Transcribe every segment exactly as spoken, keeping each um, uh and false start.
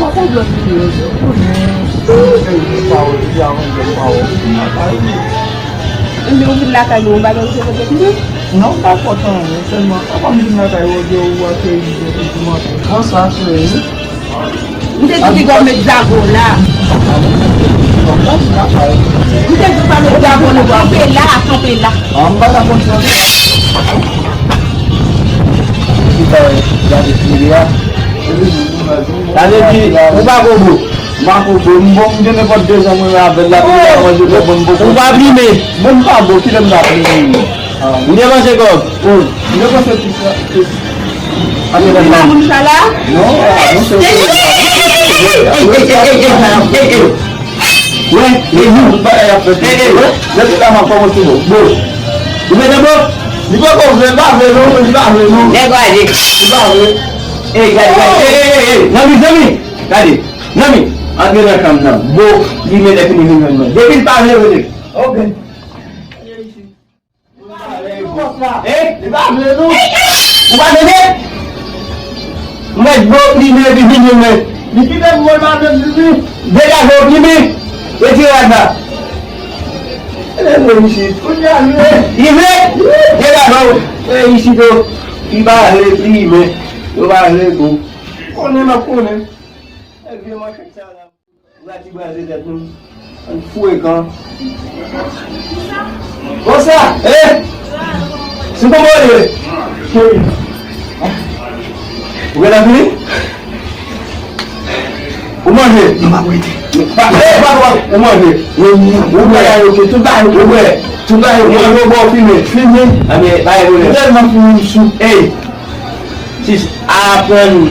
pa konn lòt moun yo, se pou nou, se pou nou pawòl, epi avan jèn pawòl. Enben, ou vin lakay nou, ou bagay ou te pote pou nou? Non, m pa pote anyen, sèlman, avan m vin lakay ou, ou akeyi m, ou di m antre. Konsa, cheri. M te di piga w met zago la. M te di w pa met zago, nou kanpe la, kanpe la. Ah, m pa ta konn sa. Ki bagay, gade tele a. Sa vle di, ou pa ko bo. M pa ko bo, m bon, m gen nenpòt de zan mwen avè l, l ap vin manje, bon, bon, bon. Ou pa plime. Bon, m pa bo, kilè m ta plime? M depanse kòb. Oh, m depanse ti sa. Ate nan moun sa la? Non, ah, non, se ou. Wè, e nou. Bagay ap fèt. Depi la m ap kòmanse bon. Bon. Ou mete bon? Li pa ko vle, pa vle non, li pa vle non. Nèg wale. Li pa vle. Ey, gade, gade. Ey, ey, ey, ey. Zanmi, zanmi. Gade. Zanmi. Antre nan chanm nan. Bon, li mete pou nou vin jwenn mwen. Depi l pa vle, rete. Ok. Eh? Li pa vle nou. Ou pa tande? Mwen gwo plime epi vini mwen. Li kite m mwen pa menm vini. Degaje w plime. Retire rad la. Lè mwen isit. Kounye a, rive. Rive? Dega non. E isit yo. Li pa vle, li men. Yo pa vle, bon. Konnen m ap konnen. E vye manchèt sa la. Ou ka ti braze tèt nou. Ann frekan. Konsa, eh! Se kòman w ye? Ou gentan fini? Ou manje? Non, m ap rete. Pa, eh, pa, pa, ou manje? Wi, wi, wi. Ou bagay ok, tout bagay ok. Ou bwè, tout bagay ok. Ou manje, ou bwè, ou fimen. Fimen. Anben, pa gen pwoblèm. M tèlman fimen, m sou. Ey! Sis, aprann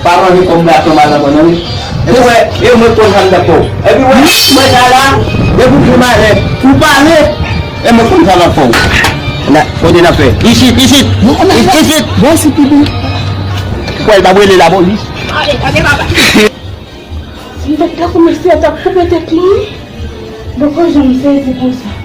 pa manje kòb gason pa nan pran nan wi. Epi wè, e mwen konn sa m t ap fè w. Epi wè, mwen sa la, depi w fè malè, ou pale, e mwen konn sa m ap fè w. Na, kote n ap fè? Isit, isit. Isit, isit. Bon, si pipi. Kwè l t ap rele lapolis. M t ap ta kòmanse, t ap koupe tèt mwen. Boko janm sezi konsa.